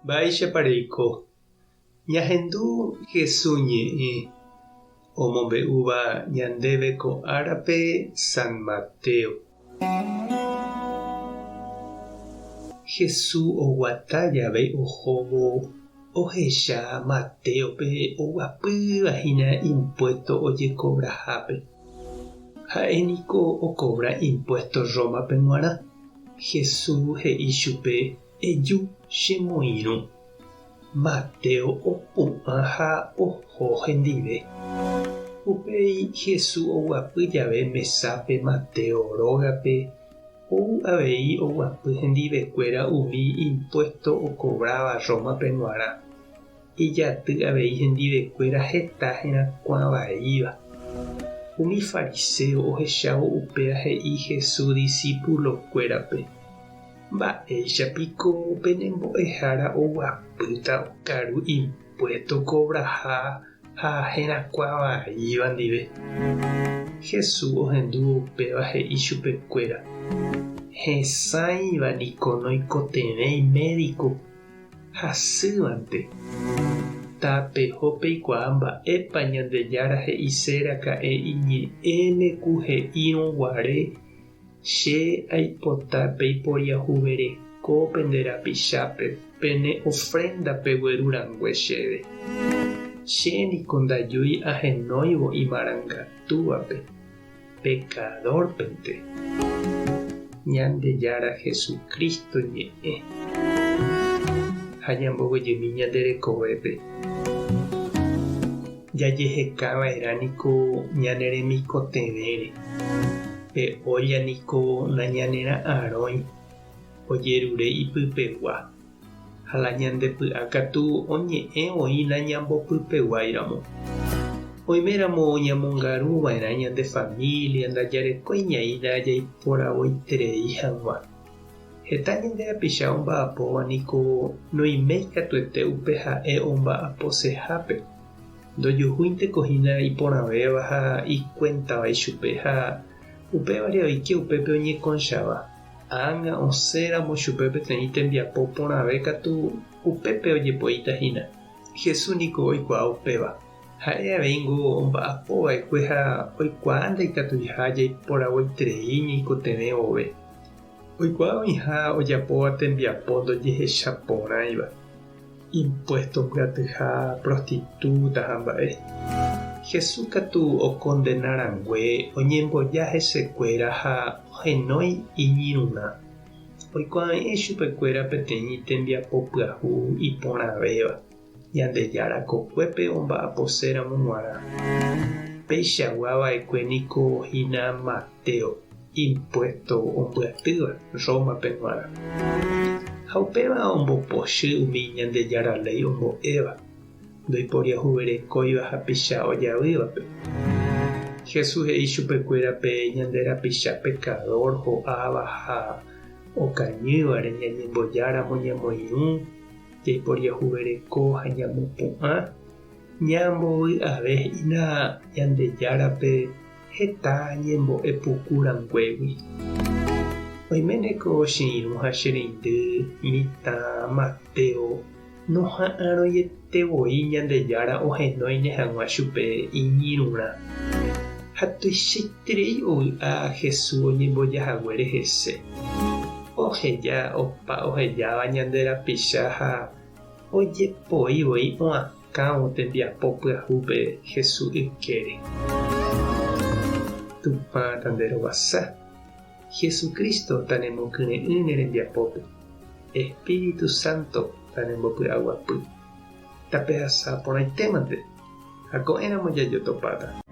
Mba'éichapa reiko? Ñahendu Jesús ñe'ẽ omombe'úva ñandéve ko árape San Mateo. Jesús oguata jave ohóvo ohecha Matéope oguapýva hína impuésto ojekovrahápe. Ha'e niko okovra impuésto Rómape g̃uarã. Jesús he'i chupe, Eju chemoirũ. Mateo opu'ã ha oho hendive. Upéi Jesús oguapy jave mesápe Mateo rógape, ou avei oguapy hendivekuéra umi impuésto okovráva Rómape g̃uarã. Ijaty avei hendivekuéra heta herakuã vaíva. Umi fariséo ohechávo upéva he'i Jesús disípulokuérape, Mba'éicha piko pene mbo'ehára oguapýta okaru impuésto kovraha ha herakuã vaíva ndive? Jesús ohendúvo upéva he'i chupekuéra, Hesãiva niko noikotevẽi médiko, hasývante. Tapeho peikuaa mba'épa Ñandejára he'ise raka'e iñe'ẽme ku he'írõ guare Che aipota peiporiahuvereko pende rapichápe pene ofrénda pegueru rangue chéve. Che niko ndajúi ahenóivo imarangatúvape, pekadórpente. Ñandejára Jesucristo ñe'ẽ ha ñamboguejymi ñande rekovépe. Jajeheka va'erã niko ñane remikotevẽre. Pe ólla niko nañanera'arõi ojerure ipypegua, ha la ñande py'a katu oñe'ẽ voi nañambopypeguáiramo. Oiméramo ñamongaru va'erã ñande família ndajarekói ñaína jaiporavoiterei hag̃ua. Heta ñande rapicha omba'apóva niko noiméi katuete upe ha'e omba'aposehápe. Ndojuhúinteko hína iporãvéva ha ikuéntava ichupe ha upévare oike upépe oñekonchava. Ág̃a osẽramo chupe peteĩ tembiapo porãve katu upépe ojepoíta hína. Jesús niko oikuaa upéva. Ha'e aveíngo omba'apo va'ekue ha oikuaa ndaikatuiha jaiporavoiterei ñaikotevẽ vove. Oikuaa oĩha ojapóva tembiapo ndojehechaporãiva. Impuésto mbyatyha, prostitúta ha mba'e. Jesús katu okondena rangue oñemboja hesekuéra ha ohenói iñirũrã. Oikuave'ẽ chupekuéra peteĩ tembiapo pyahu iporãvéva, Ñandejára kokuépe omba'aposéramo g̃uarã. Peichagua va'ekue niko hína Mateo. Impuésto ombyatýva Rómape g̃uarã. Ha upéva ombopochy umi Ñandejára léi ombo'éva, ndoiporiahuverekóiva hapicha ojavývape. Jesús he'i chupekuéra pe ñande rapicha pekadór ho'áva ha okañývare ñañembojáramo ñamoirũ, jaiporiahuvereko ha ñamopu'ã, ñambovy'ave hína Ñandejárape Heta ñembo'e puku ranguégui. Oiméne ko che irũ ha che reindy mitã Mateo noha'arõiete voi Ñandejára ohenóine hag̃ua chupe iñirũrã. Ha tuichaiterei ovy'a Jesús oñemboja haguére hese. Oheja opa ohejáva ñande rapicha ha ojepoi voi oakã. Kãvo tembiapo pyahúpe Jesús ykére. Tupã tanderovasa. Jesucristo tanemokyre'ỹ ne rembiapópe. Espíritu Santo tanembopy'aguapy. Tapehasa porãitémante ha ko'ẽramo jajotopáta.